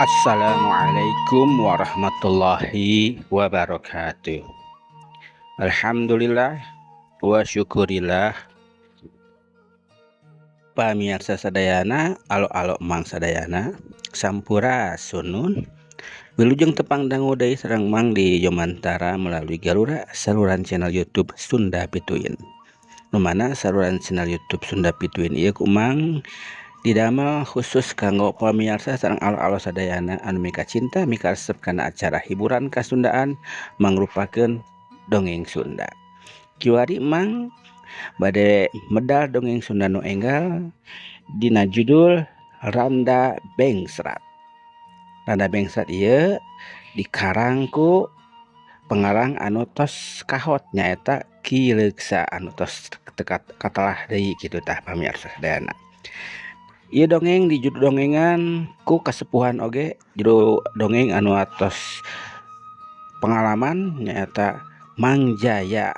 Assalamualaikum warahmatullahi wabarakatuh. Alhamdulillah wa syukurillah. Pamirsa sadayana, alo-alo mang sadayana, sampurasunun. Wilujeng tepang dangu deui sareng mang di Jomantara melalui galura saluran channel YouTube Sunda Pituin. Nu mana saluran channel YouTube Sunda Pituin ieu ku mang didamel khusus kanggo pamirsa sareng alo-alo sadayana anu mika cinta mika resep kana acara hiburan kasundaan mangrupakeun dongeng Sunda. Kiwari mang bade medal dongeng Sunda nu enggal dina judul Randa Bengsrat. Randa Bengsrat ieu dikarang ku pengarang anu tos kahot nyaeta Ki Leuksa anu tos tekat katelah deui kitu tah pamirsa sadayana. Ieu dongeng di judul dongengan ku kasepuhan oge judul dongeng anu atos pengalaman nyaeta Mang Jaya.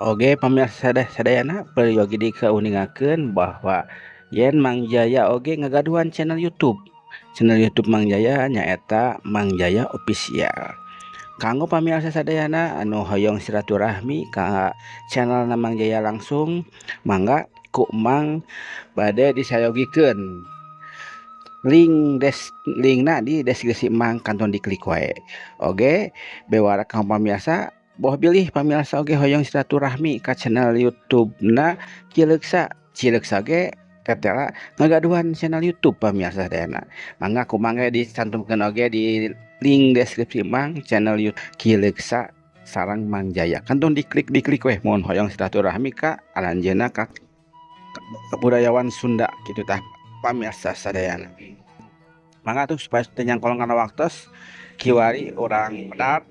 Oge pamirsa sadayana peryogi dikauningakeun bahwa yen Mang Jaya oge ngagaduhan channel YouTube. Channel YouTube Mang Jaya nyaeta Mang Jaya Official. Kanggo pamirsa sadayana anu hoyong silaturahmi ka channel Mang Jaya langsung mangga ku Mang bade disayogikeun link des linkna di deskripsi Mang kanton diklik wae. Oge bewara kanggo pamirsa boh bilih pamirsa oge hoyong silaturahmi ka channel YouTube na Ki Leuksa. Ki Leuksa ge tetela ngagaduhan channel YouTube pamirsa sadayana. Mangga ku Mang ge dicantumkeun oge di link deskripsi Mang channel YouTube Ki Leuksa sareng Mang Jaya. Kantun diklik weh mun hoyong silaturahmi ka aranjeunna ka kebudayawan Sunda kitu tah pamirsa sadayana. Mangga tuh supaya teu nyangkolong kana waktos kiwari urang medar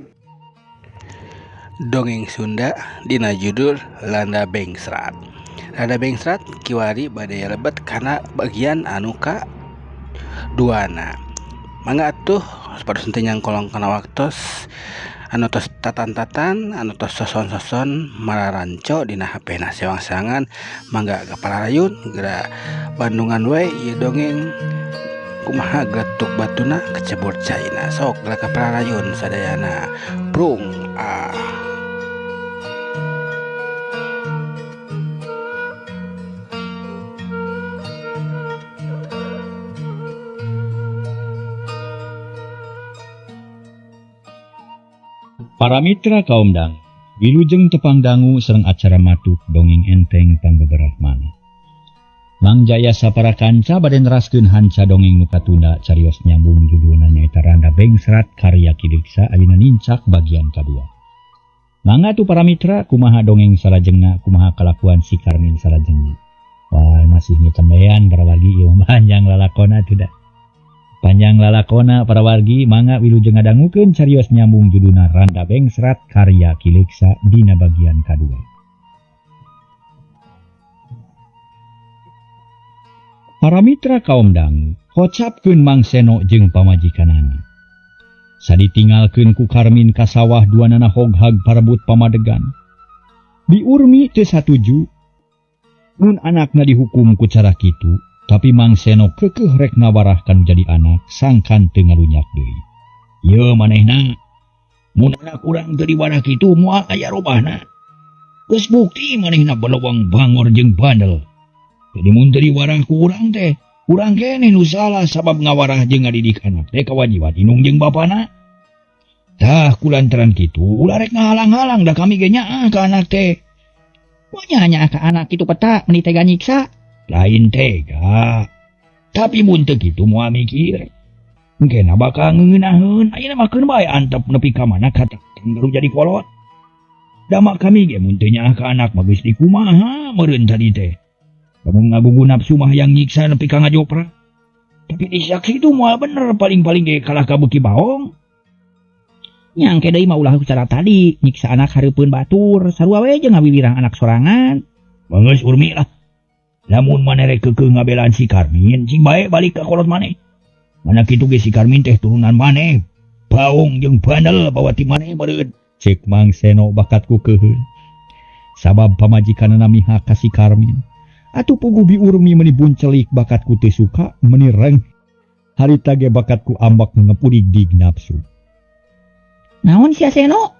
dongeng Sunda dina judul Randa Bengsrat. Randa Bengsrat kiwari bade lebet kana bagian anu ka duana. Mangga atuh supaya teu nyangkolong kana waktos anu tos tatan-tatan anu tos soson-soson mararanco dina HP na sewang-sewangan mangga kapararayun geura Bandungan we ieu dongeng kumaha geletuk batuna kecebur caina sok geura kapararayun sadayana prung ah. Para mitra kaum dang, wilujeng tepang dangu sareng acara matuk dongeng enteng pangbeberah mana. Mang Jaya sapara kanca bade neraskeun hanca dongeng nu katunda carios nyambung judulna nyaeta Randa Bengsrat karya Ki Leuksa ayeuna nincak bagian kadua. Mangga tuh para mitra kumaha dongeng salajengna kumaha kalakuan si Karmin salajengna. Wah masih nyetembean para wargi ieu panjang lalakona tidak. Panjang lalakona para wargi mangga wilujeng ngadangukeun carios nyambung judulna Randa Bengsrat karya Ki Leuksa dina bagian kadua. Para mitra kaum dangu kocapkeun Mang Seno jeung pamajikanana. Saditinggalkeun ku Karmin ka sawah duanana hoghag parebut pamadegan. Bi Urmi teu satuju mun anakna dihukum ku cara kitu. Tapi Mang Seno kekeh rek ngawarah kanu jadi anak sangkan teu ngalunyak deui. Yeuh manehna mun anak urang teu diwarah kitu moal aya robahna. Geus bukti manehna beleweng bangor jeung bandel. Jadi mun teu diwarah ku urang teh, urang keneh nu salah sabab ngawarah jeung ngadidik anak teh kawajiban indung jeung bapana. Tah kulantaran kitu ulah rek ngahalang-halang da kami ge nyaah ka anak teh. Moal nyaah ka anak kitu peta meuni tega nyiksa. Lain tega, tapi mun teu kitu moal mikir. Engkena bakal ngeunaheun, ayeuna mah keun bae antep nepi ka mana kata baru jadi kolot. Damak kami ge mun teu nyaah ka anak mah geus dikumaha meureun tadi teh. Lamun ngagugu nafsu mah hayang nyiksa nepi ka ngajopra. Tapi disaksi itu moal bener paling-paling ge kalah ka beuki baong. Nyangke deui mah ulah cara tadi nyiksa anak hareupeun batur, sarua we jeung ngawiwirang anak sorangan. Geus Urmi lah. Lamun maneh rek keukeuh ngabelaan si Karmin, cing bae balik ka kolot maneh. Mana kitu ge si Karmin teh turunan maneh, baong jeung bandel bawa ti maneh meureun. Cek Mang Seno bakat ku keuheul. Sabab pamajikanna mihak ka si Karmin. Atuh puguh Bi Urmi meuni buncelik bakat ku teu suka meuni reng. Harita ge bakat ku ambak ngepudig-dig nafsu. Naon sia Seno?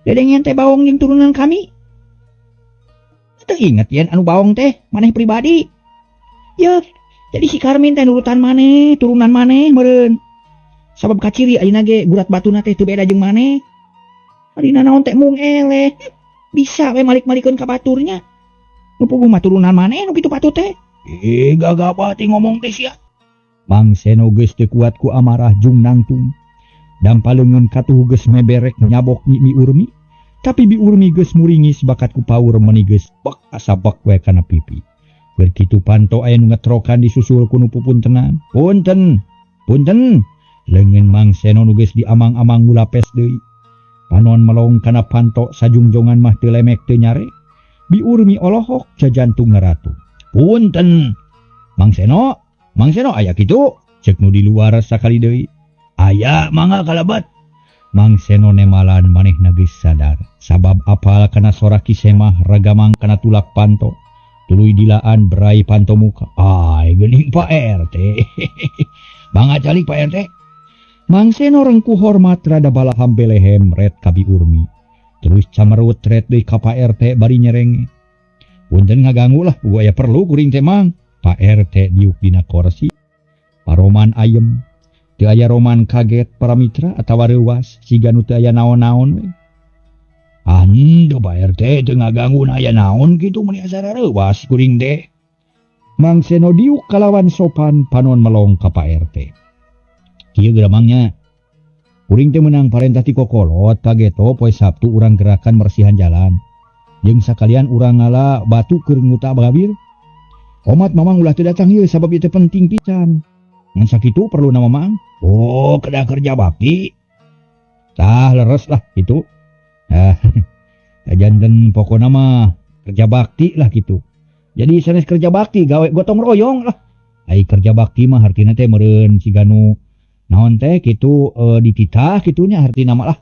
Dedengen teh bawong jeung turunan kami. Teu inget yen anu bawong teh maneh pribadi. Yeuh, jadi si Karmin teh nurutan maneh, turunan maneh meureun. Sabab kaciri ayeuna ge gurat batuna teh teu beda jeung maneh. Ari naon teh mung eleh. Bisa we malik-malikeun ka baturnya. Nu puguh mah turunan maneh nu kitu patut teh. Eh, gagabah teh ngomong teh sia. Mang Seno geus teu kuat ku amarah jung nangtung. Dampa leungeun katuhu geus meberek nyabok Bi Urmi, tapi Bi Urmi geus muringis bakat ku paur meuni geus bek asabek we kana pipi. Keur kitu panto aya nu ngetrokan disusul ku nu pupuntenan. Punten, punten. Leungeun Mang Seno nu geus diamang-amang ngulapes deui. Panon melong kana panto sajungjongan mah teu lemek teu nyare. Bi Urmi olohok jajantung ngaratu. Punten. Mang Seno, Mang Seno aya kitu? Cek nu di luar sakali deui. Aya mangga kalebet. Mang Seno nemalan manehna geus sadar. Sabab apal kana sora Ki Semah ragamang kana tulak panto. Tuluy dilaan berai panto muka. Ai geuning Pak RT. Mangga calik Pak RT. Mang Seno rengku hormat rada balaham belehem ret ka Bi Urmi. Terus camerut ret deui ka Pak RT bari nyerenge. Punten ngaganggu lah, gua aya perlu kuring teh Mang. Pak RT diuk dina korsi. Paroman ayem. Teu aya roman kaget para mitra atawa reuwas siga nu teu aya naon-naon we. Ando Pak RT teu ngaganggu na aya naon kitu meuni asa reuwas kuring teh. Mang Seno diuk kalawan sopan panon melong ka Pak RT. Kieu geramangnya. Kuring teh meunang parentah ti kokolot kageto poe Sabtu urang gerakan mersihan jalan. Jeung sakalian urang ngala batu keur nguta bagabir. Omat mamang ulah teu datang ieu sabab ieu teh penting pisan. Ngan sakitu perlu nama mang. Oh, kedah kerja bakti. Tah leres lah gitu. Ah, janten pokona mah kerja bakti lah gitu. Jadi sanes kerja bakti gawe gotong royong lah. Ai kerja bakti mah hartina teh meureun siga nu naon teh kitu dititah kitunya hartina mah lah.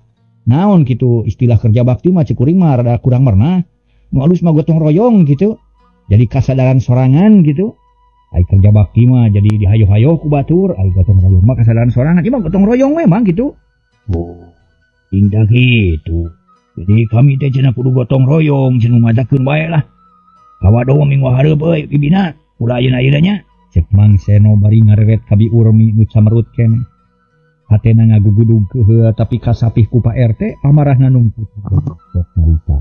Naon kitu istilah kerja bakti mah cek kuring mah rada kurang mernah. Nu alus mah gotong royong gitu. Jadi kasadaran sorangan gitu. Ai kerja bakti mah jadi dihayo-hayo ku batur, ai gotong royong mah kasadaran sorangan, ieu mah gotong royong memang gitu. Oh, indah gitu. Jadi kami teh cenah kudu gotong royong, cenah majakeun bae lah. Kawado minggu hareup euy bibina, ulah ayeuna-ayeuna nya. Cek Mang Seno bari ngareret ka Bi Urmi nu camerut keneh. Hatena ngagugudug keuheul tapi kasapih ku Pak RT amarahna nungkut. Sok ngarita.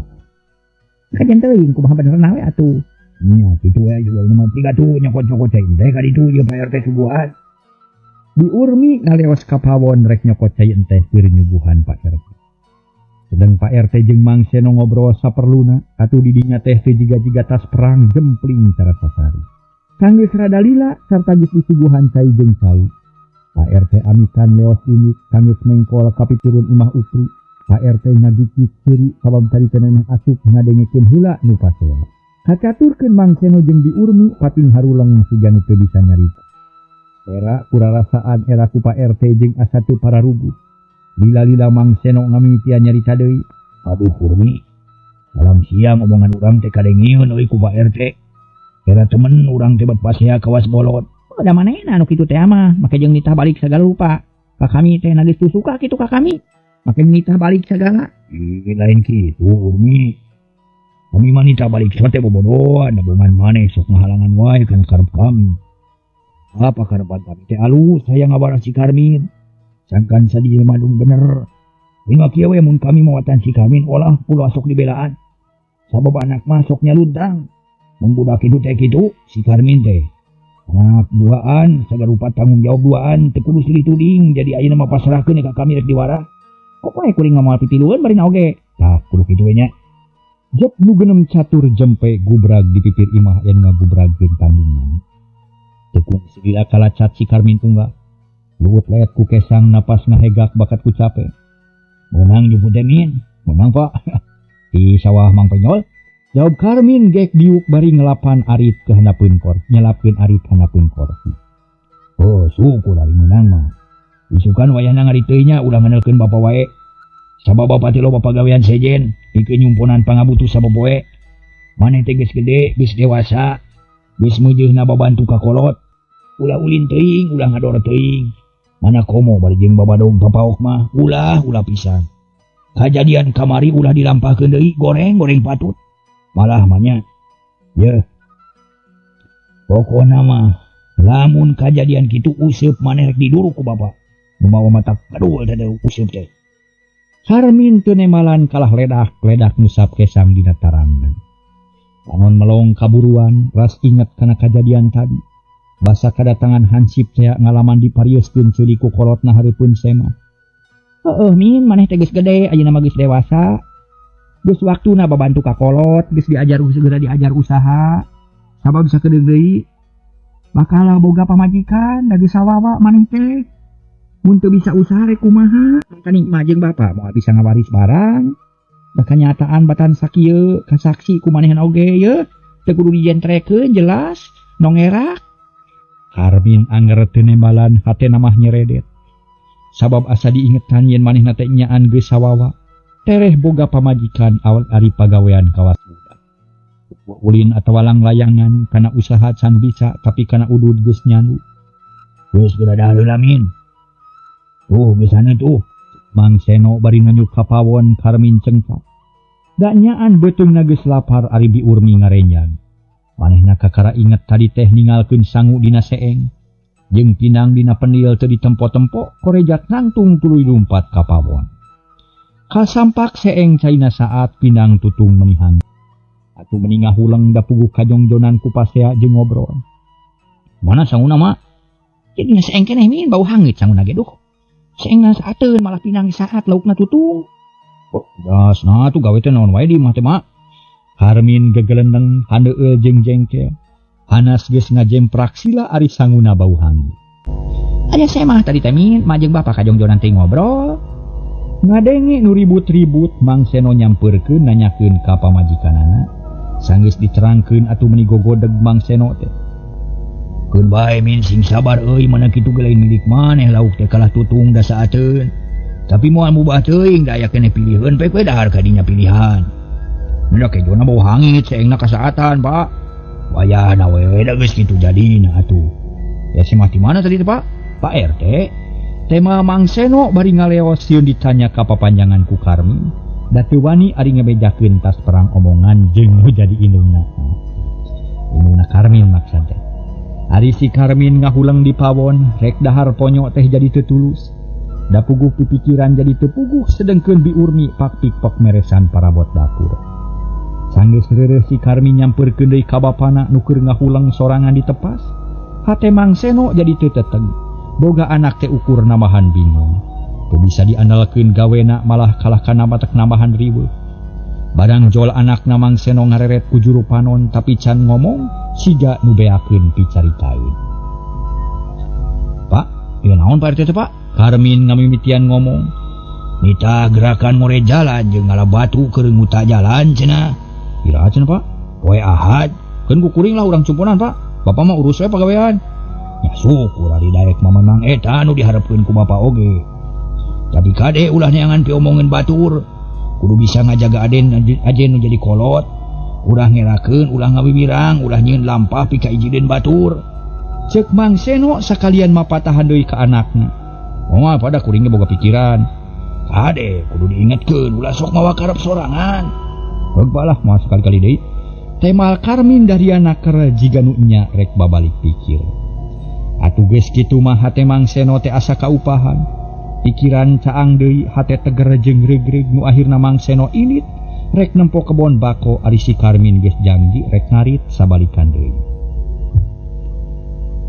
Kajen teuing kumaha benerna we atuh. Nya kitu we juga ini mah tiga tuh nyokot-nyokot cai teh ka ditu ieu Pak RT suguhan. Bi Urmi ngaleos ka pawon rek nyokot cai teh keur nyuguhan Pak RT. Sedang Pak RT jeung Mang Seno ngobrol saperluna atuh di dinya teh teu jiga-jiga tas perang jempling cara sasari. Kangge rada lila sarta geus disuguhan cai jeung cau. Pak RT amikan leos ini kangge mengkol ka piturun imah Utri. Pak RT ngagigit seuri sabab tadi teh neneh asup ngadengekeun heula nu pasea. Kacaturkeun Mang Seno jeung Bi Urmi pating haruleng siga nu teu bisa nyarita. Era kurarasaan era ku Pak RT jeung asa teu pararuguh. Lila-lila Mang Seno ngamimitian nyarita deui. Aduh Urmi, malam siang omongan urang teh kadengeun euy ku Pak RT. Era temen urang teh bet pasea kawas bolot. Oh, da manehna anu kitu teh mah, make jeung nitah balik sagala rupa. Ka kami teh nagis teu suka kitu ka kami. Make nitah balik sagala. Ih, lain kitu Urmi. Kami mah nitah balik teh bobodohan, omongan maneh sok ngahalangan wae kana karep kami. Apa karepan kami teh alus hayang ngabaras si Karmin. Sangkan sadi madung bener. Lima kieu we mun kami mawatan si Karmin olah ulah sok dibelaan. Sabab anak mah sok nyaluntang. Mun budak kitu teh kitu si Karmin teh. Anak duaan sagarupa tanggung jawab duaan teu kudu silih tuding jadi ayeuna mah pasrahkeun ka kami rek diwara. Kok wae kuring ngamoal pipilueun bari oge. Tah kudu kitu we nya. Jep nu genem catur jempe gubrag di pipir imah yen ngagubragkeun tanggungan. Tekung silila kalacat si Karmin unggah. Luwut leet ku kesang napas ngahegak bakat ku capek. Menang jemput Min, menang Pak. Di sawah Mang Penyol. Jawab Karmin gek diuk bari ngelapan arit ke handapeun kor, nyelapkeun arit handapeun korsi. Oh, syukur ari menang mah. Isukan wayahna ngariteuy nya ulah ngandelkeun bapa wae. Sabab bapa teh loba pagawean sejen, pikeun nyumponan pangabutuh sapopoe. Maneh teh geus gede, geus dewasa, geus meujeuna babantu ka kolot. Ulah ulin teuing, ulah ngador teuing. Mana komo bari jeung babadog papaok mah, ulah ulah pisan. Kajadian kamari ulah dilampahkeun deui, goreng-goreng patut. Malah mah nya. Ye. Pokona mah lamun kajadian kitu useup maneh rek diduru ku bapa. Nu mawa mata kadul teh useup teh. Karmin teu nemalan kalah ledak-ledak ngusap kesang dina tarangna. Panon melong kaburuan, ras inget kana kajadian tadi. Basa kadatangan hansip teh ngalaman diparieuskeun ceuli ku kolotna hareupeun sema. Heueuh min, maneh teh geus gede, ayeuna mah geus dewasa. Geus waktuna babantu ka kolot, geus diajar segera diajar usaha. Sabab sakedeung deui bakal boga pamajikan, da geus sawawa maneh teh. Mun teu bisa usaha rek kumaha? Mangkaning mah jeung bapa moal bisa ngawaris barang. Da kanyataan batan sakieu kasaksi ku manehna oge ye, teu kudu dijentrekeun jelas, nongerak. Karmin anger teu nembalan hatena mah nyeredet. Sabab asa diingetan yen manehna teh nyaan geus sawawa, tereh boga pamajikan awal ari pagawean kawas budak. Ulin atawa langlayangan kana usaha can bisa tapi kana udud geus nyandu. Geus geura heula min. Tuh geus tuh. Mang Seno bari nunjuk ka pawon Karmin cengkak. Da nyaan beuteungna geus lapar ari Bi Urmi ngarenjang. Manehna kakara inget tadi teh ningalkeun sangu dina seeng. Jeung pinang dina penil teu ditempo-tempo korejat nangtung tuluy lumpat ka pawon. Kasampak seeng caina saat pinang tutung menihang. Atuh meni ngahuleng da puguh kajongjonan ku pasea jeung ngobrol. Mana sanguna mak? Jadi seeng keneh min bau hangit sanguna ge duh. Seengna saateun malah pinang saat laukna tutung. Oh, das nah tuh gawe teh naon wae di mah teh mak. Karmin gegelendeng handeueul jeung jengkel. Hanas geus ngajemprak sila ari sanguna bau hangit. Aya saya mah tadi teh min, mah jeung bapa kajongjonan teh ngobrol. Ngadenge nu ribut-ribut Mang Seno nyampeurkeun nanyakeun ka pamajikanana. Sanggeus diterangkeun atuh meuni gogodeg Mang Seno teh. Keun bae min sing sabar euy, mana kitu ge lain milik maneh lauk teh kalah tutung da saateun. Tapi moal mubah teuing da aya keneh piliheun pe we dahar ka dinya pilihan. Da kejona bau hangit seengna kasaatan, Pak. Wayahna we da geus kitu jadina atuh. Ya si mah di mana tadi teh, Pak? Pak RT. Tema Mang Seno bari ngaleos sieun ditanya ka papanjangan ku Karmin. Da teu wani ari ngebejakeun tas perang omongan jeung nu jadi indungna. Indungna Karmin maksad teh. Ari si Karmin ngahuleng di pawon, rek dahar ponyo teh jadi teu tulus. Da puguh pipikiran jadi teu puguh sedengkeun Bi Urmi pak-pikpok meresan parabot dapur. Sanggeus reureuh si Karmin nyampeurkeun deui ka bapana nu keur ngahuleng sorangan ditepas. Hate Mang Seno jadi teu teteg. Boga anak teh ukur nambahan bingung. Teu bisa diandalkeun gawena malah kalah kana batek nambahan riweuh. Barang jol anakna Mang Seno ngareret ku juru panon tapi can ngomong siga nu beakeun picaritaeun. Pak, ieu naon Pak RT teh Pak? Karmin ngamimitian ngomong. Nita gerakan more jalan jeung ngala batu keur nguta jalan cenah. Iraha cenah Pak? Poe Ahad. Keun ku kuring lah urang cumponan Pak. Bapak mah urus we pagawean. Ya syukur ari daek mah memang eta nu diharepkeun ku bapa oge. Tapi kade ulah neangan piomongeun batur. Kudu bisa ngajaga aden ajen nu jadi kolot. Ulah ngerakeun, ulah ngawiwirang, ulah nyieun lampah pika ijideun batur. Ceuk Mang Seno sakalian mapatahan deui ka anakna. Moal pada kuring ge boga pikiran. Kade kudu diingetkeun ulah sok mawa karep sorangan. Heug balah moal sekali-kali deui. Temal Karmin dariana keur jiga nu nya rek babalik pikir. Atuh geus kitu mah hate Mang Seno teh asa kaupahan. Pikiran caang deui hate teger jeung regreg nu akhirna Mang Seno init rek nempo kebon bako ari si Karmin geus janji rek ngarit sabalikan deui.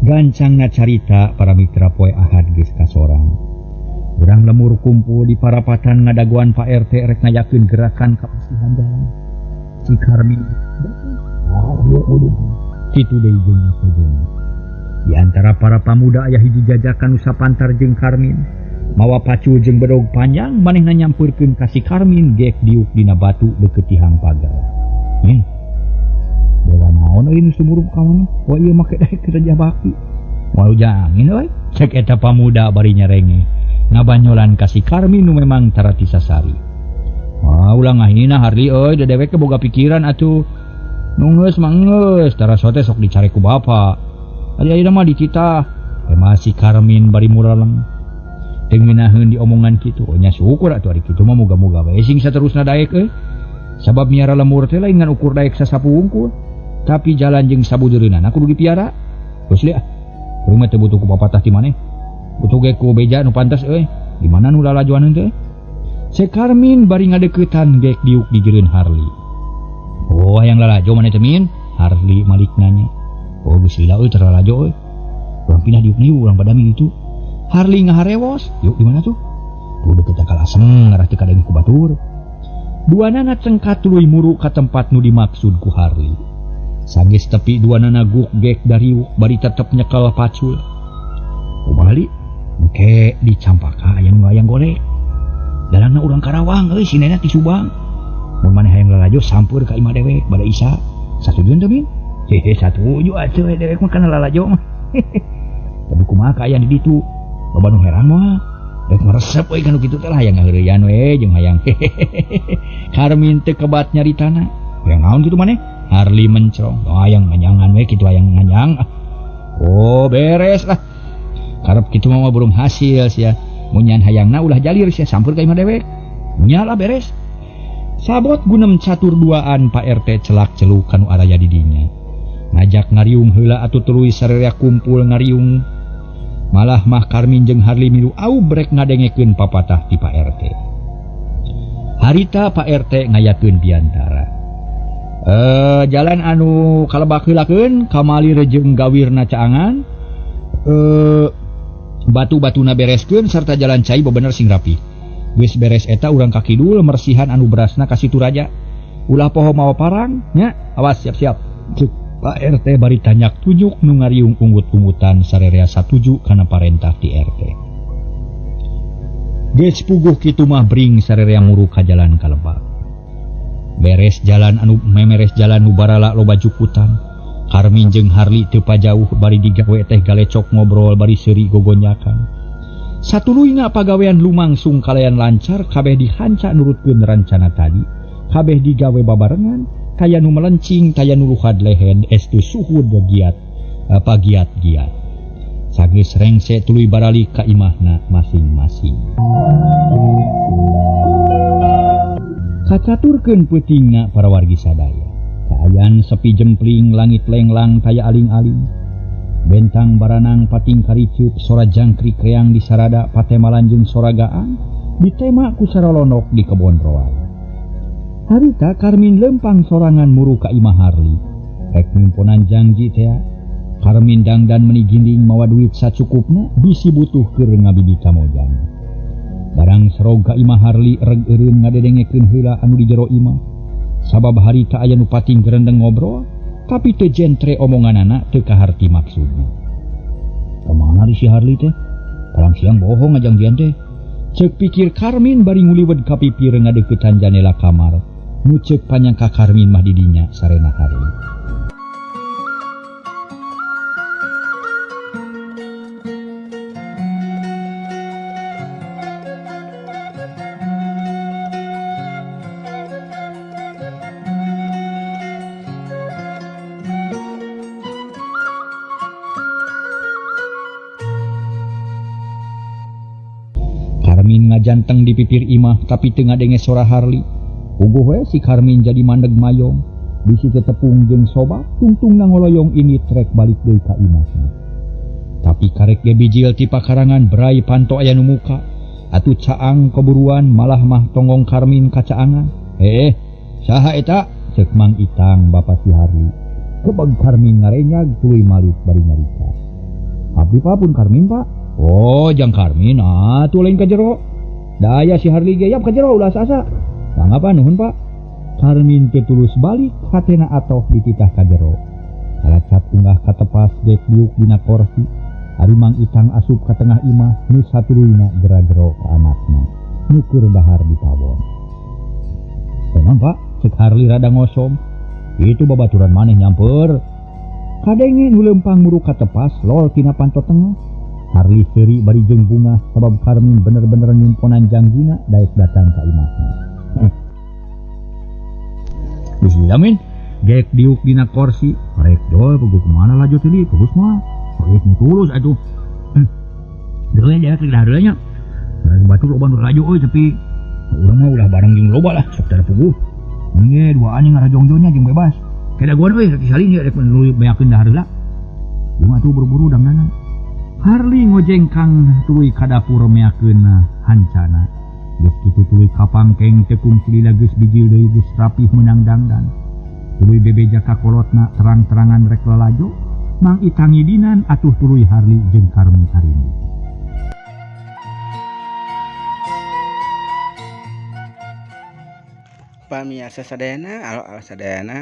Gancangna carita para mitra poe Ahad geus kasorang. Urang lemur kumpul di parapatan ngadagoan Pak RT rek ngayakeun gerakan kabersihan jalan. Si Karmin kitu deui jeung di antara para pamuda aya hiji jajakan nu sapantar jeung Karmin. Mawa pacul jeung bedog panjang manehna nyampeurkeun ka si Karmin gek diuk dina batu deukeut tihang pagar. Min. Dewa naon euy nu sumurup ka mana? Wah ieu make daek kerja bakti. Moal jangin euy. Cek eta pamuda bari nyarenge. Ngabanyolan ka si Karmin nu memang tara tisasari. Wah ulah ngahina Harli euy da dewek boga pikiran atuh. Nu geus mah geus tara sote sok dicare ku bapa. Ari ayeuna mah dititah. Masih Karmin bari muraleng. Teu ngeunaheun diomongan kitu. Oh nya syukur atuh ari kitu mah muga-muga we sing saterusna daek euy. Sabab miara lemur teh lain ngan ukur daek sasapu wungkul, tapi jalan jeung sabujureunana kudu dipiara. Geus liah. Kuring mah teu butuh ku papatah ti maneh. Butuh ge ku beja nu pantes euy. Di mana nu lalajoaneun teh? Cek Karmin bari ngadeuketan gek diuk di jeureun Harley. Oh hayang lalajo maneh teh Min? Harley malik nanya. Oh geus lila euy terlalajo euy. Urang pindah diuk nih urang badami itu. Harley ngaharewos. Yuk di mana tuh? Tuh deket kalaseng ngarah teu kadenge ku batur. Duanana cengkat tuluy muru ka tempat nu dimaksud ku Harley. Sanggeus tepi duanana guk gek dariuk bari tetep nyekel pacul. Kumaha li? Engke di Campaka aya nu hayang golek. Dalangna urang Karawang euy sinena ti Subang. Mun maneh hayang lalajo sampeur ka imah dewek bada Isa. Satujuan teh Min? Hehe satuju atuh dewek mah kana lalajo mah. Tapi kumaha kaayaan di ditu? Loba nu herang mah. Rek meresep euy kanu kitu teh lah hayang ngaheureyan we jeung hayang. Karmin teu kebat nyaritana. Hayang naon kitu maneh? Harley mencrong. Oh, hayang nganyangan we kitu hayang nganyang. Oh beres lah. Karep kitu mah burung hasil sia. Mun nyan hayangna ulah jalir sia sampeur ka imah dewek. Nya lah beres. Sabot gunem catur duaan Pak RT celak celuk kanu araya di dinya. Ngajak ngariung heula atuh tuluy sararea kumpul ngariung. Malah mah Karmin jeung Harley milu aubrek ngadengekeun papatah ti Pak RT. Harita Pak RT ngayakeun biantara. Jalan anu kalebak heulakeun kamali jeung gawirna caangan. Batu-batuna bereskeun sarta jalan cai bebener sing rapi. Geus beres eta urang ka kidul mersihan anu berasna ka Situ Raja. Ulah poho mawa parang nya, awas siap-siap. Cek Pak RT bari tanyak tunjuk nu ngariung unggut-unggutan sarerea satuju kana parentah ti RT. Geus puguh kitu mah bring sarerea muru ka jalan kalebak. Beres jalan anu memeres jalan nu barala loba jukutan. Karmin jeung Harley teu pajauh bari digawe teh galecok ngobrol bari seuri gogonyakan. Satuluyna pagawean lumangsung kalayan lancar kabeh dihanca nurutkeun rancana tadi. Kabeh digawe babarengan. Kaya nu melencing, kaya nu luhad lehed, estu suhud giat, pagiat-giat. Sageus rengse tuluy baralik ka imahna masing-masing. Kacaturkeun peutingna para wargi sadaya. Kaayaan sepi jempling, langit lenglang kaya aling-aling. Bentang baranang pating karicup, sora jangkrik reang di sarada patemalan jeung sora gaang, ditema ku sarolonok di kebon roa. Harita Karmin lempang sorangan muru ka imah Harley. Rek nimponan janji tea. Karmin dangdan meni ginding mawa duit sacukupna bisi butuh keur ngabibita mojang. Barang serog ka imah Harley reg eureun ngadedengekeun heula anu di jero imah. Sabab harita aya nu pating gerendeng ngobrol, tapi teu jentre omonganana teu kaharti maksudna. Kamana si Harley teh? Palang siang bohong ngajangjian teh. Ceuk pikir Karmin bari nguliwed ka pipir ngadeuketan janela kamar. Nu ceuk panyangka Karmin mah didinya sarena Harley. Karmin ngajanteng di pipir imah tapi teu ngadenge sora Harley. Puguh we si Karmin jadi mandeg mayong. Bisi tetepung jeung sobat tungtungna ngoloyong ini trek balik deui ka imahna. Tapi karek ge bijil ti pakarangan berai panto aya nu muka. Atuh caang keburuan malah mah tonggong Karmin ka caangan. Saha eta? Ceuk Mang Itang bapa si Harley. Kebeg Karmin ngarenyag tuluy malik bari nyarita. Abdi pa pun Karmin pak. Oh jang Karmin atuh lain ka jero. Daya si Harley ge yap ka jero ulah asa-asa. Mangapa nuhun pak. Karmin teu tulus balik hatena atoh dititah ka jero. Kalacat unggah katepas dek diuk dina korsi. Ari Mang Itang asup ka tengah imah nu satuluyna gera-gero ka anakna. Nu keur dahar di pawon. Tenang pak, cek Harley rada ngosom. Itu babaturan maneh nyamper. Kadenge nu leumpang muru katepas lol tina panto tengah. Harley seuri bari jeung bungah sabab Karmin bener-bener nyimponan jangjina daek datang ka imahna. Geus dilamin, gek diuk dina korsi, rek dol puguh kumana laju tili, pugus mah. Geus tulus atuh. Deui dewek dahar heula nya. Batur loba nu laju euy tapi urang mah ulah bareng jeung loba lah sok tara puguh. Nge duaan yang ngarajongjonya jeung bebas. Kedaguan euy rek salin ieu rek nu beakeun dahar heula. Jeung atuh buru-buru dangdana. Harli ngojengkang tuluy ka dapur meakeun hancana. Geus kitu tuluy kapangkeng teu kungsi lila geus bijil deui geus rapih meunang dangdan. Tuluy bebeja ka kolotna terang-terangan rek lalajo, Mang Itang ngidinan atuh tuluy Harli jeung Karmi arindit. Pamiarsa sadayana, alo-alo sadayana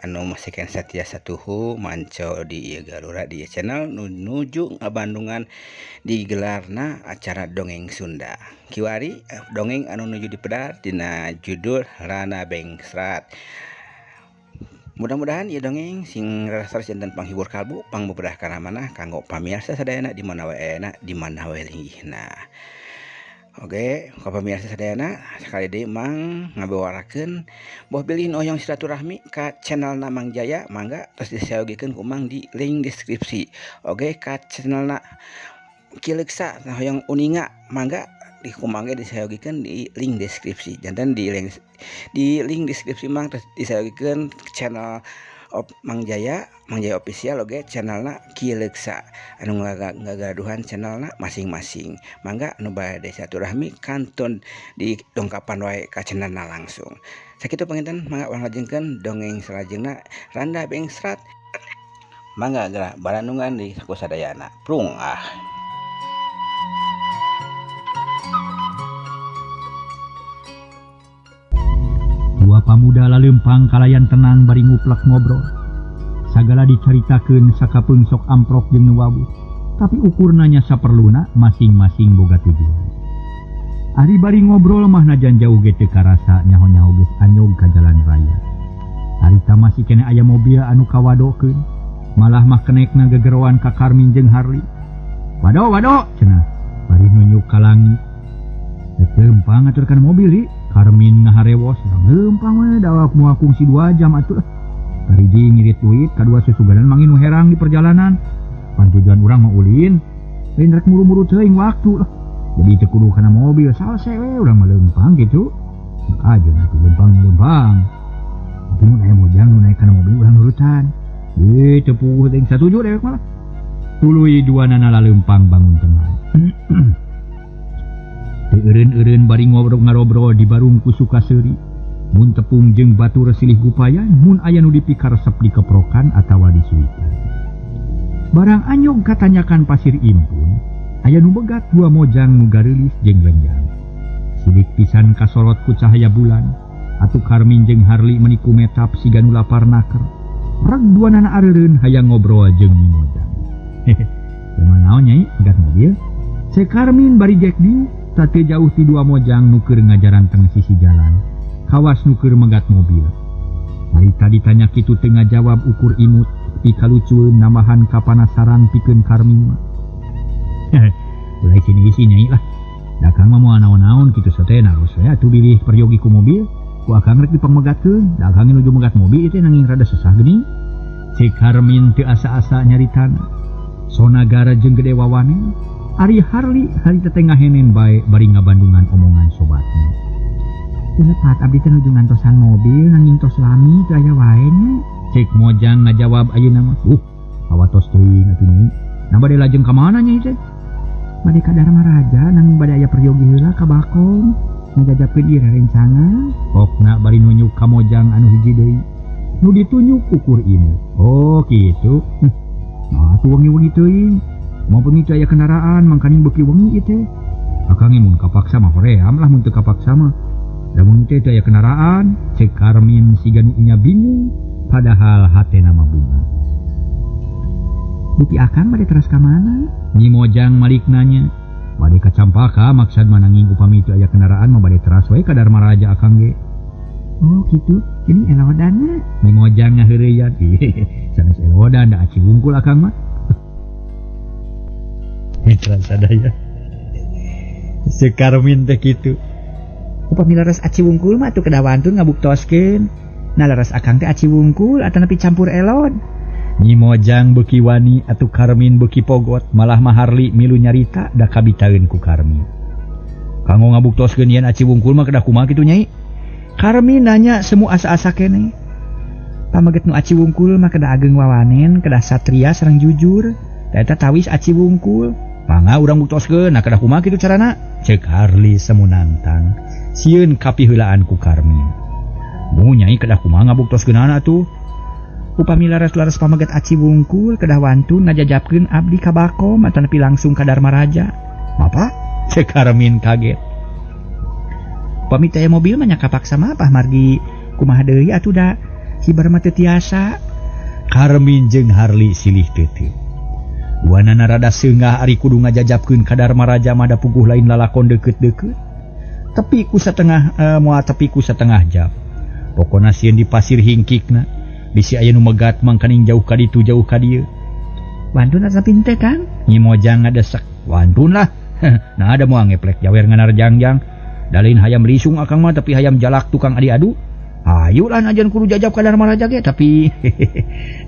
anu masih keneh satia satuhu manco di ieu Galura di ieu channel nu nuju ngabandungan digelarna acara dongeng Sunda. Kiwari dongeng anu nuju dipedar dina judul Rana Bengsrat. Mudah-mudahan ieu dongeng sing rasa janten panghibur kalbu, pangbebedah kana manah kanggo pamiarsa sadayana di mana wae ayana, di mana wae linggihna. Oke, ka pamirsa sadayana sakali deui Mang ngabewarakeun boh bilih nu hoyong silaturahmi ka channelna Mang Jaya mangga tos disayogikeun ku Mang di link deskripsi. Oke, ka channelna Ki Leuksa hoyong uninga mangga di ku Mang ge disayogikeun di link deskripsi. Janten di link deskripsi Mang tos disayogikeun channel Mang Jaya, Mang Jaya official oge channelna Ki Leuksa anu ngagaduhan channelna masing-masing. Mangga anu bade silaturahmi kantun di dongkapan wae ka channelna langsung. Sakitu panginten mangga urang lajengkeun dongeng salajengna Randa Bengsrat. Mangga geura barandungan di saku sadayana. Prung ah. Dua pamuda lalempang kalayan tenang bari nguplek ngobrol. Sagala dicaritakeun sakapeung sok amprok jeung nu wawuh, tapi ukurna nya saperluna masing-masing boga tujuan. Ari bari ngobrol mah najan jauh ge teu karasa nyaho-nyaho geus anyog ka jalan raya. Harita masih keneh aya mobil anu kawadokeun, malah mah kenekna gegeroan ka Karmin jeung Harli. Wado wado cenah bari nunjuk ka langit. Lempang aturkan mobil li. Karmin ngaharewos, lempang we dawak moal kungsi 2 jam atuh. Kahiji ngirit duit, kadua susuganan mangin nu herang di perjalanan. Pan tujuan urang mah ulin, lain rek muru-muru teuing waktu lah. Jadi teu kudu kana mobil, salse we urang mah lempang kitu. Kajeun atuh lempang-lempang. Tapi mun aya mojang nu naek kana mobil urang nurutan. Teu puguh teuing satuju dewek malah. Tuluy duanana lalempang bangun tenang. Eureun-eureun bari ngobrol-ngarobrol di barung ku Sukaseuri. Mun tepung jeung batur silih gupayan, mun aya nu dipikaresep dikeprokan atawa disuitan. Barang anyog katanyakan pasir impun, aya nu begat dua mojang nu gareulis jeung lenjang. Sidik pisan kasorot ku cahaya bulan, atuh Karmin jeung Harli meuni kumetap siga nu lapar naker. Reg duanana areureun hayang ngobrol jeung Nyi Mojang. Hehe, kumaha naon nyai megat mobil? Ceuk Karmin bari gek dieu. Teu jauh ti dua mojang nu keur ngajaranteng sisi jalan, kawas nu keur megat mobil. Harita ditanya kitu teu ngajawab ukur imut, pikalucueun nambahan kapanasaran pikeun Karmin mah. Ulah isi-isi nyai lah. Da akang mah moal naon-naon kitu sote naros we atuh bilih peryogi ku mobil, ku akang rek dipangmegatkeun, da akang nuju megat mobil ieu teh nanging rada sesah geuning. Ceuk Karmin teu asa-asa nyaritana. Sonagara jeung gede wawane. Ari Harli harita teh ngahenen bae bari ngabandungan omongan sobatna. Teu lepat abdi teh nuju ngantosan mobil nanging tos lami teu aya wae nya. Ceuk Mojang ngajawab ayeuna mah. Hawatos teuing atuh nyai. Nah bade lajeng ka mana nyai teh? Bade ka Dharma Raja nanging bade aya peryogi heula ka Bakong ngajajapkeun ieu rerencangan. Pokna bari nunjuk ka Mojang anu hiji deui. Nu ditunjuk ukur imut. Oh kitu. Nah atuh wengi-wengi teuing. Maupun itu aya kendaraan mangkaning beuki wengi ieu teh. Akang mun kapaksa mah hoream lah mun teu kapaksa mah. Da mun teh aya kendaraan, ceuk Karmin siga nu nya bingung padahal hatena mah bunga. Beuki akang bade teras ka mana? Nyi Mojang malik nanya. Bade ka Campaka maksad mah nanging upami teu aya kendaraan mah bade teras we ka Dharma Raja akang ge. Oh kitu, ini elodana. Nyi Mojang ngaheureuyat. Sanes elodan da aci wungkul akang mah. Mitra sadaya. Ceuk Karmin teh kitu. Upami leres aci wungkul mah atuh kedawantun ngabuktoskeun. Nah leres akang teh aci wungkul atanapi campur elod. Nyi Mojang beuki wani atuh Karmin beuki pogot malah mah Harli milu nyarita da kabitaeun ku Karmin. Kanggo ngabuktoskeun yen aci wungkul mah kedah kumaha kitu Nyai? Karmin nanya semu asa-asa keneh. Pameget nu aci wungkul mah kedah ageng wawanen, kedah satria sareng jujur. Da eta tawis aci wungkul. Mangga urang buktoskeun, nah kedah kumaha kitu carana? Ceuk Harli semu nantang. Sieun kapiheulaan ku Karmin. Mu Nyai kedah kumaha ngabuktoskeunana atuh? Upami laras-laras pameget aci wungkul kedah wantun ngajajapkeun abdi ka Bakom atanapi langsung ka Darmaraja. Mapa? Ceuk Karmin kaget. Upami teh mobil mah nya kapaksa mah margi kumaha deui atuh da hibar mah teu tiasa. Karmin jeung Harli silih teuteung. Duanana rada seungah ari kudu ngajajapkeun ka Darmaraja mah da puguh lain lalakon deukeut-deukeut. Tepi ku satengah moal tepi ku satengah jam. Pokona sieun di pasir hingkikna. Bisi aya nu megat mangkaning jauh ka ditu jauh ka dieu. Wantun asa pinte Kang? Nyi Mojang ngadesek. Wantun lah. Nah ada moal ngeplek jawer nganar jangjang. Da lain hayam lisung akang mah tapi hayam jalak tukang adi-adu. Ayu lah najan kudu jajab ka Darmaraja ge tapi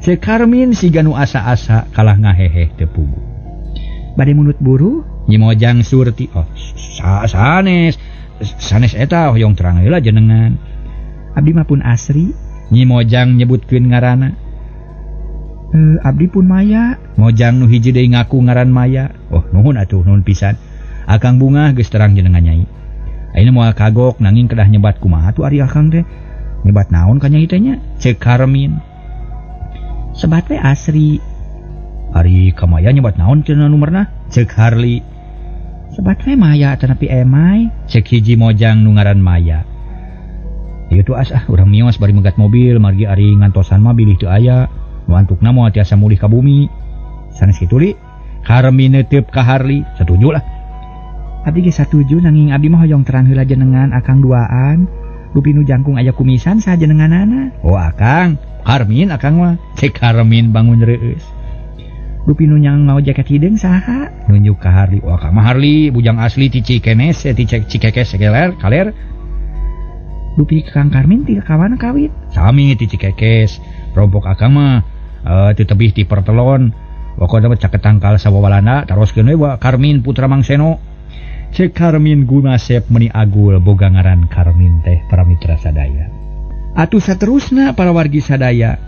Ceuk Karmin siga nu asa-asa kalah ngaheheh teu puguh. Bade munut buru? Nyi Mojang surti. Oh, sanes. Sanes eta hoyong terang heula jenengan. Abdi mah pun Asri. Nyi Mojang nyebutkeun ngaranna. Abdi pun Maya. Mojang nu hiji deui ngaku ngaran Maya. Oh, nuhun atuh, nuhun pisan. Akang bungah geus terang jenengan Nyai. Ayeuna moal kagok nanging kedah nyebat kumaha tuh ari akang teh? Nyebat naon ka Nyai teh nya? Ceuk Karmin. Sebat we Asri. Ari ka Maya nyebat naon cenah numerna? Ceuk Harli. Sebat we Maya atanapi Emai? Ceuk hiji Mojang nu ngaran Maya. Ieu tuh as ah urang mios bari megat mobil margi ari ngantosan mah bilih teu aya. Nu antukna moal tiasa mulih ka bumi. Sanes kitu li. Karmin neuteup ka Harli, satuju lah. Abdi ge satuju nanging abdi mah hoyong terang heula jenengan akang duaan. Dupi nu jangkung aya kumisan saha jenenganana. Oh akang, Karmin akang mah. Ceuk Karmin bangun reueus. Dupi nu nyang mau jaket hideung saha? Nunjuk ka Harli. Oh akang mah Harli bujang asli ti Cikenes, ti Cikekes kaler kaler. Dupi Kang Karmin ti kawana kawit. Sami ti Cikekes. Rompok akang mah teu tebih ti pertelon. Pokona mah caket tangkal sawawalana taroskeun we wa Karmin putra Mang Seno. Ceuk Karmin Gunasep meuni agul boga ngaran Karmin teh para mitra sadaya. Atuh saterusna para wargi sadaya.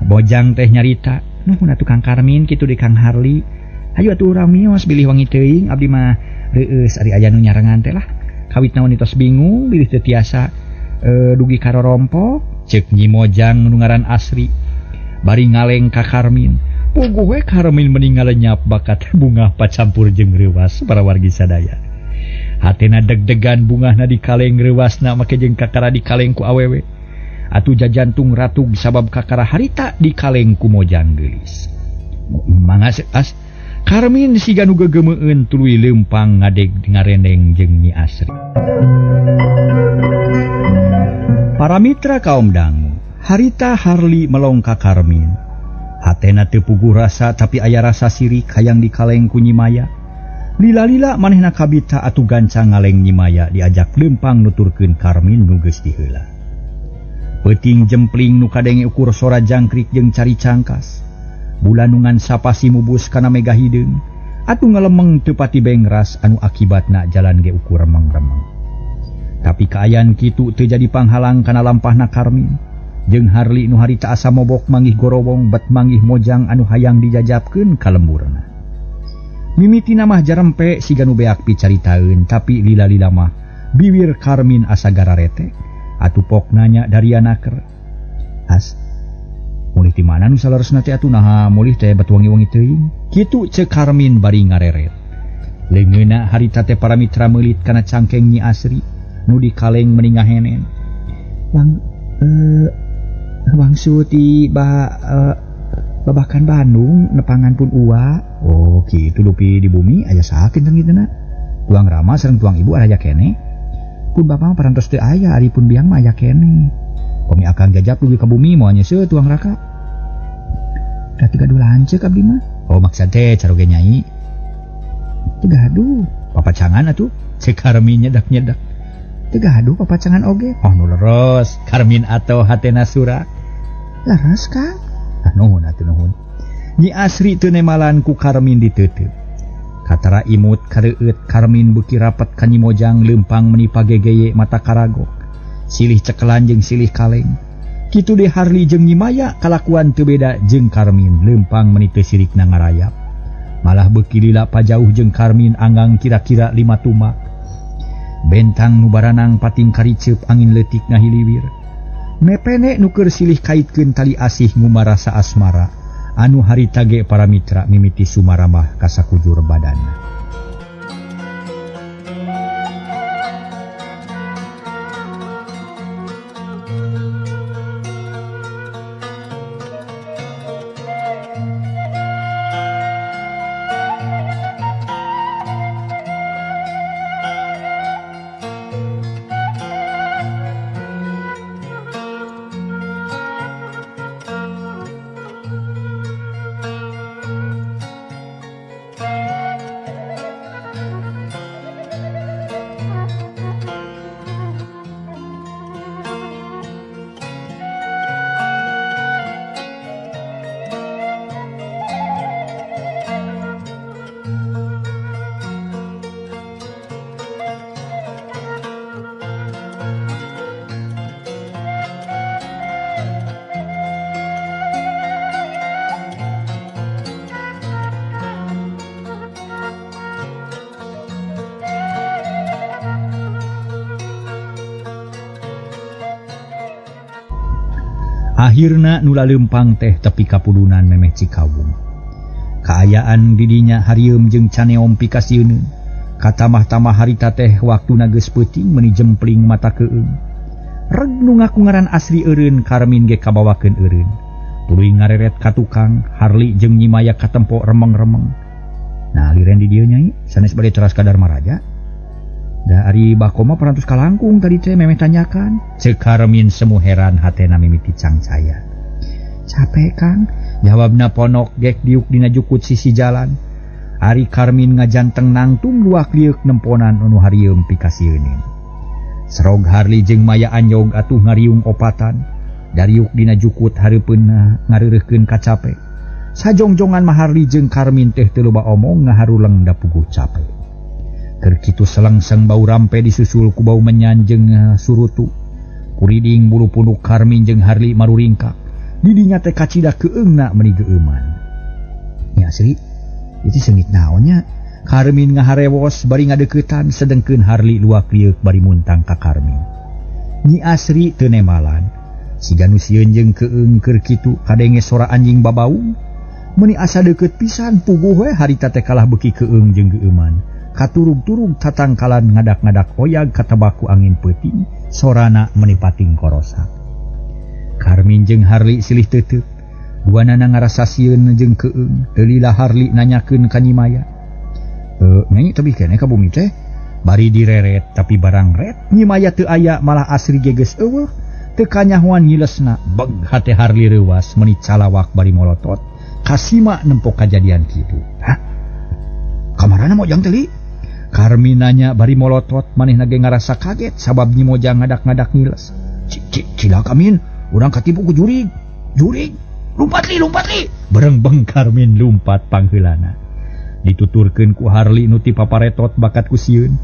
Bojang teh nyarita, nuhun atuh Kang Karmin kitu di Kang Harli. Hayu atuh urang mios bilih wangi teuing abdi mah reueus ari aya nu nyarengan teh lah. Kawit naon tos bingung bilih teu tiasa dugi ka rorompok. Ceuk Nyi Mojang nu ngaran Asri bari ngaleng ka Karmin. Puguh we Karmin meni ngalenyap bakat bungah pacampur jeung reuwas para wargi sadaya. Hatena deg-degan bungahna dikaleng reuwasna make jeung kakara dikaleng ku awewe. Atuh jajantung ratug sabab kakara harita dikaleng ku Mojang geulis. Mangga as Karmin siga nu gegemeun tuluy leumpang ngadeg ngarendeng jeung Nyi Asri. Para mitra kaum dangu, harita Harli melong ka Karmin. Hatena teu puguh rasa tapi aya rasa sirik hayang dikaleng ku Nyi Maya. Lila-lila manehna kabita atuh gancang ngaleng Nyi Maya diajak leumpang nuturkeun Karmin nu geus diheula. Peuting jempling nu kadenge ukur sora jangkrik jeung cari cangkas. Bulan nu ngan sapasi mubus kana mega hideung atuh ngalemeng teu pati bengras anu akibatna jalan ge ukur remeng-remeng. Tapi kaayaan kitu teu jadi panghalang kana lampahna Karmin. Jeung Harli nu harita asa mobok manggih gorowong bet manggih Mojang anu hayang dijajapkeun ka lemburna. Mimitina mah jarempe siga nu beak picaritaeun tapi lila-lila mah biwir Karmin asa gararete atuh pok nanya dari anaker. As mulih ti mana nu saleresna teh atuh naha mulih teh bet wangi-wangi teuing. Kitu ceuk Karmin bari ngareret. Leungeunna harita teh para mitra meulit kana cangkeng Nyi Asri nu dikaleng meni ngahenen. Wang wangsu ti babakan Bandung nepangan pun uwa. Oh kitu dupi di bumi aya saha kinten kituna. Tuang Rama sareng tuang ibu aya keneh. Pun bapak mah parantos teu aya ari pun biang mah aya keneh. Pami akang jajap dugi ka bumi moal nyeuseut tuang raka. Da teu gaduh lanceuk abdi mah. Oh maksad teh caroge Nyai. Teu gaduh. Papacangan atuh. Ceuk Karmin nyedak-nyedak. Teu gaduh papacangan oge. Oh nu leres. Karmin atau hatena surak. Leres Kang. Nuhun atuh nuhun. Nyi Asri teu nemalan ku Karmin diteuteup. Katara imut kareueut Karmin beuki rapet ka Nyi Mojang leumpang meni pagegeye mata karagok. Silih cekelan jeung silih kaleng. Kitu deh Harli jeung Nyi Maya kalakuan teu beda jeung Karmin leumpang meni teu sirikna ngarayap. Malah beuki lila pajauh jeung Karmin anggang kira-kira 5 tumak. Bentang nu baranang pating kariceup angin leutik ngahiliwir. Mepene nu keur silih kaitkeun tali asih ngumarasa asmara anu harita ge para mitra mimiti sumaramah ka sakujur badanna. Akhirna nu laleumpang teh tepi kapulunan memeh Cikawung. Kaayaan didinya harieum jeung caneom pikasieuneun. Katamah-tamah harita teh waktuna geus peuting meuni jempling mata keung. Reg nu ngaku ngaran Asri eureun Karmin ge kabawakeun eureun. Tuluy ngareret ka tukang, Harli jeung Nyi Maya katempo remeng-remeng. Nah liren di dieu nyai, sanes bade teras ka Darmaraja. Da ari Bakoma parantos kalangkung tadi teh memeh tanyakan. Ceuk Karmin semu heran hatena mimiti cangcaya. Capek Kang, jawabna ponok gek diuk dina jukut sisi jalan. Ari Karmin ngajanteng nangtung luak lieuk nemponan anu harieum pikasieunin. Serog Harli jeung Maya anjog atuh ngariung opatan. Dariuk dina jukut hareupeunna ngareureuhkeun kacape. Sajongjongan mah Harli jeung Karmin teh teu loba omong ngaharuleng da puguh cape. Keur kitu selengseng bau rampe disusul ku bau menyan jeung surutu. Kuriding bulu punuk Karmin jeung Harli maruringkak. Didinya teh kacida keungna meuni geueuman. Nya Asri, itu seungit naon nya? Karmin ngaharewos bari ngadeuketan sedengkeun Harli luak lieuk bari muntang ka Karmin. Nyi Asri teu nemalan. Siga nu sieun jeung keung keur kitu kadenge sora anjing babaung. Meuni asa deukeut pisan puguh we harita teh kalah beuki keung jeung geueuman. Katurug-turug tatangkalan ngadak-ngadak oyag katabaku angin peuting sorana meuni pating korosak. Karmin jeung Harli silih teuteuk. Duanana ngarasa sieun jeung keung. Teu lila Harli nanyakeun ka Nyi Maya. Nyai tebih keneh ka bumi teh? Bari direret tapi barang ret Nyi Maya teu aya malah Asri ge geus eueuh. Teu kanyahoan ngilesna beg hate Harli reuwas meuni calawak bari molotot. Kasima nempo kajadian kitu. Hah? Kamarana Mojang teh li? Karmin nanya bari molotot manehna ge ngarasa kaget sabab Nyi Mojang ngadak-ngadak ngiles. Cilaka Min, urang katipu ku jurig. Jurig, lumpat li, lumpat li. Berengbeng Karmin lumpat pangheulana. Dituturkeun ku Harli nu ti paparetot bakat ku sieun.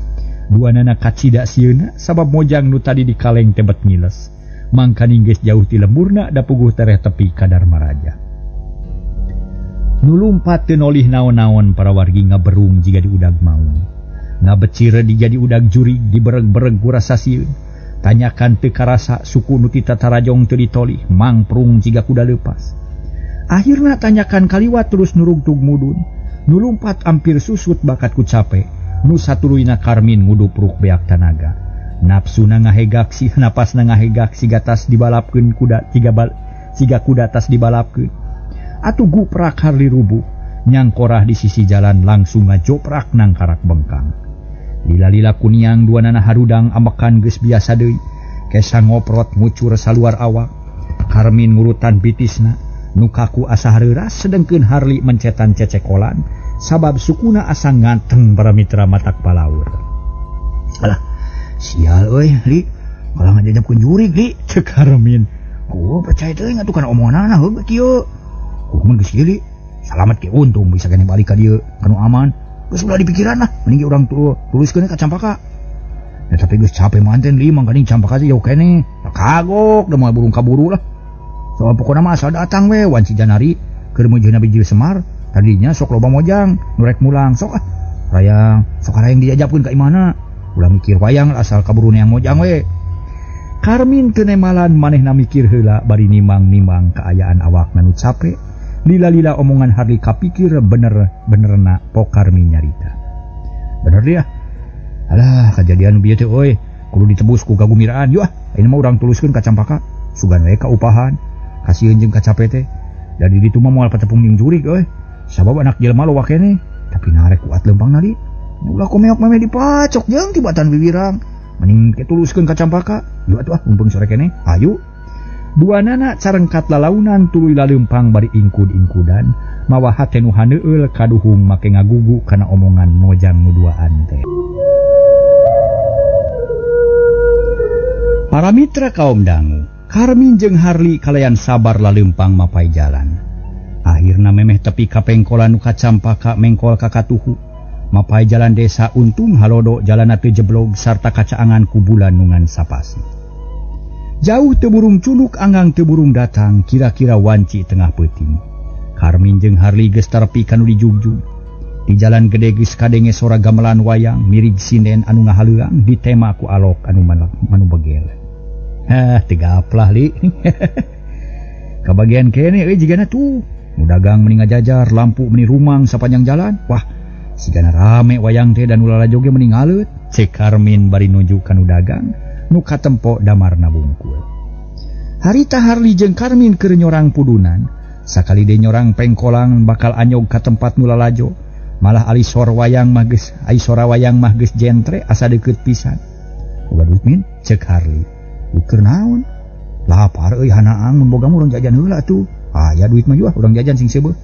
Duanana kacida sieunna sabab Mojang nu tadi dikaleng tebet ngiles. Mangkaning geus jauh ti lemburna da puguh tereh tepi ka Darmaraja. Nu lumpat teu nolih naon-naon para wargi ngaberung jiga diudag maung. Ngabecir dijadi udag jurig dibereg-bereg ku rasa sieun. Tanyakan teu karasa suku nu ti tatarajong teu ditolih mangprung jiga kuda leupas. Akhirna tanyakan kaliwat terus nurugtug mudun. Nu lumpat ampir susut bakat ku cape. Nu satuluyna Karmin ngudupruk beak tanaga. Nafsuna ngahegak si napasna ngahegak siga tas dibalapkeun kuda siga kuda tas dibalapkeun. Atuh guprak Harli rubuh nyangkorah di sisi jalan langsung ngajoprak nangkarak bengkang. Lila-lila kuniang duanana harudang ambekan geus biasa deui. Kesa ngoprot ngucur saluar awak. Karmin ngurutan bitisna nu kaku asa hareuras sedengkeun Harli mencetan cecekolan sabab sukuna asa nganteng para mitra matak palaur. Alah, sial euy li, kalah ngajajabkeun jurig li, ceuk Karmin. Gua percaya teuing atuh kana omonganana heuh kieu. Kumaha geus kieu salamat ke untung bisa kene balik ka dieu kanu aman. Geus ulah dipikiran lah mending ge urang tuluskeun ka Campaka. Ya, tapi geus capek manten li mangkaning Campaka teh jauh keneh. Kagok da moal burung kaburu lah. Soal pokona mah asal datang we wanci Janari keur meujeuhna bijil Semar tadinya sok loba mojang nu rek mulang sok ah rayang sok rayang diajapkeun ka imahna ulah mikir wayang asal kaburu neang mojang we. Karmin teu nemalan manehna mikir heula bari nimang-nimang kaayaan awakna nu capek lila-lila omongan Harli kapikir bener-benerna po Karmin nyarita. Bener dia. Alah kajadian nu bieu teh euy kudu ditebus ku kagumiraan yeuh ah ayeuna mah urang tuluskeun ka Campaka sugan we ka upahan kasieun jeung kacape teh da di ditu mah moal patepung jeung jurig euy sabab anak jelema loba keneh tapi narek kuat leumpangna li ulah komeok memeh dipacok jeung tibatan wiwirang mending ke tuluskeun ka Campaka yeuh atuh ah mumpung sore keneh hayu. Duanana carengkat lalaunan tuluy laleumpang bari ingkud-ingkudan mawa hate nu haneueul kaduhung make ngagugu kana omongan mojang nu duaan teh. Para mitra kaum dangu, Karmin jeung Harli kalayan sabar laleumpang mapai jalan. Akhirna memeh tepi ka pengkolan nu ka Campaka mengkol ka katuhu. Mapai jalan desa untung halodo jalanna teu jeblog sarta kacaangan ku bulan nu ngan sapasi. Jauh teu burung cunuk anggang teu burung datang kira-kira wanci tengah peuting. Karmin jeung Harli geus terepi ka nu dijugjug. Di jalan gede geus kadenge sora gamelan wayang mirig sinden anu ngahaleuang ditema ku alok anu manu begel. Hah, teu gaplah li. Kabagian kene euy jigana tuh. Nu dagang meni ngajajar, lampu meni rumang sapanjang jalan. Wah, sigana rame wayang teh dan ulah joge meni ngaleut. Cek Karmin bari nuju ka nu dagang nu katempo damarna bungkul. Harita Harli jeung Karmin keur nyorang pudunan, sakali deui nyorang pengkolang bakal anyog ka tempat nu lalajo. Malah ali sor wayang mah geus, ai sora wayang mah geus jentre asa deukeut pisan. Boga duit min? Cek Harli. Keur naon? Lapar euy hanaang mun boga mah urang jajan heula atuh. Aya duit mah juah urang jajan sing seubeuh.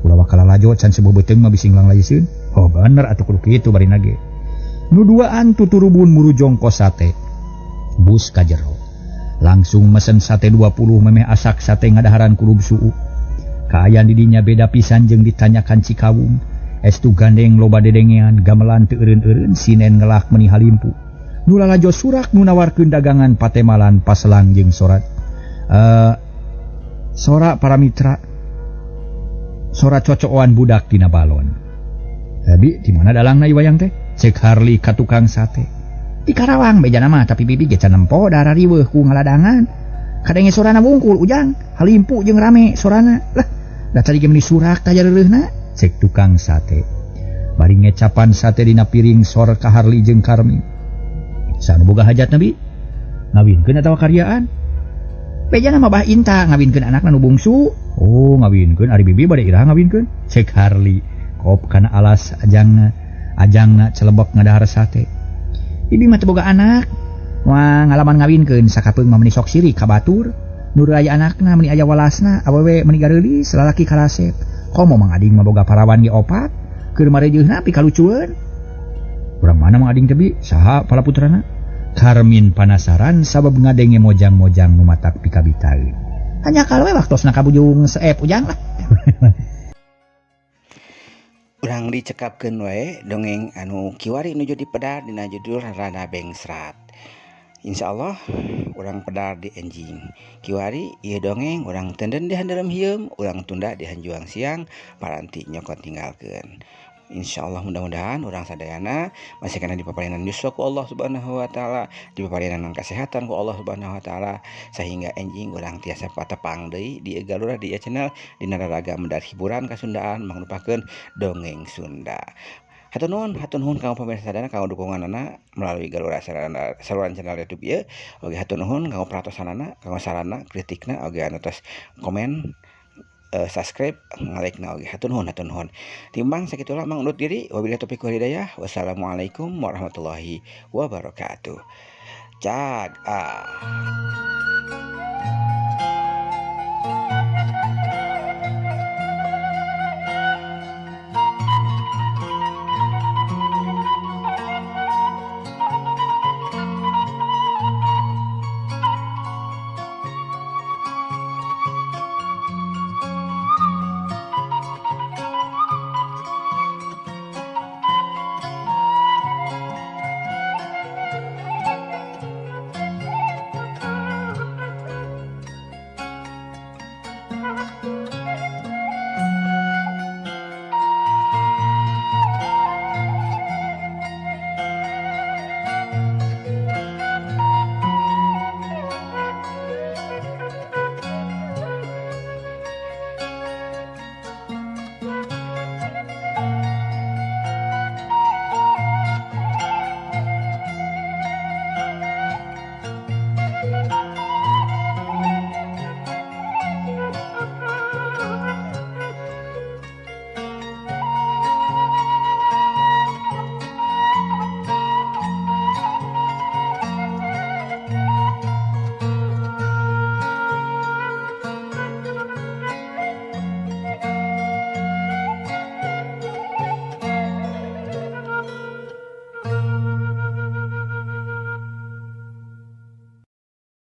Ulah bakal lalajo can seubeuh beuteung mah bising langlayeseun. Oh bener atuh kudu kitu barina ge. Nu duaan tuturubun murujong ko sate. Bus ka jero. Langsung mesen sate 20 memeh asak sate ngadaharan kulub suuk. Kaayaan didinya beda pisan jeung ditanyakan Cikawung. Estu gandeng loba dedengean gamelan teu eureun-eureun sinen ngelak meni halimpu. Nu lalajo surak nu nawarkeun dagangan patemalan paselang jeung sorat. Sora para mitra. Sora cocokan budak dina balon. Bi, di mana dalangna ieu wayang teh? Cek Harli ka tukang sate. Di Karawang bejana mah tapi bibi ge can nempo darah riweuh ku ngaladangan. Kadenge sorana wungkul ujang, halimpu jeung rame sorana. Lah, da tadi ge meni surak tah jareureuna. Cek tukang sate. Bari ngecapan sate dina piring sor ka Harli jeung Karmin. Sanu boga hajatna bi? Ngawinkeun atawa karyaan? Bejana mah Bah Inta ngawinkeun anakna nu bungsu. Oh, ngawinkeun ari bibi bade iraha ngawinkeun? Cek Harli kop kana alas ajangna celebek ngadahar sate. Bibi mah teu boga anak. Wah, ngalaman ngawinkeun sakapeung mah meni sok sirik ka batur. Nu aya anakna meni aya walasna, awewe meni gareulis, lalaki karasep. Komo Mang Ading mah boga parawan ge opat, keur marejeuna pikalucueun. Urang mana Mang Ading teh bi? Saha pala putrana? Karmin panasaran sabab ngadenge mojang-mojang nu matak pikabitaeun. Hanya kalau we waktosna kabujung seep ujang lah. Urang dicekapkeun wae dongeng anu kiwari nuju dipedar dina judul Rana Bengsrat. Insyaallah urang pedar di enjing. Kiwari ieu dongeng urang tenden di handareum hieum, urang tunda di hanjuang siang, paranti nyokot tinggalkeun. Insyaallah mudah-mudahan urang sadayana masih kana dipaparinan yuswa ku Allah Subhanahu wa taala, dipaparinan kesehatan ku Allah Subhanahu wa taala sehingga enjing urang tiasa patepang deui di Galura di channel dina raraga medar hiburan kasundaan mangrupakeun dongeng Sunda. Hatur nuhun kanggo pamirsa sadayana kanggo dukunganana melalui Galura saluran channel YouTube ieu. Oge hatur nuhun kanggo perhatosanana, kanggo sarana, kritikna oge anu tos komen, subscribe, nge-like na oge. Hatur nuhun. Timbang sakitulah mang undur diri. Wabillahi taufiq wal hidayah. Wassalamualaikum warahmatullahi wabarakatuh. Cag ah.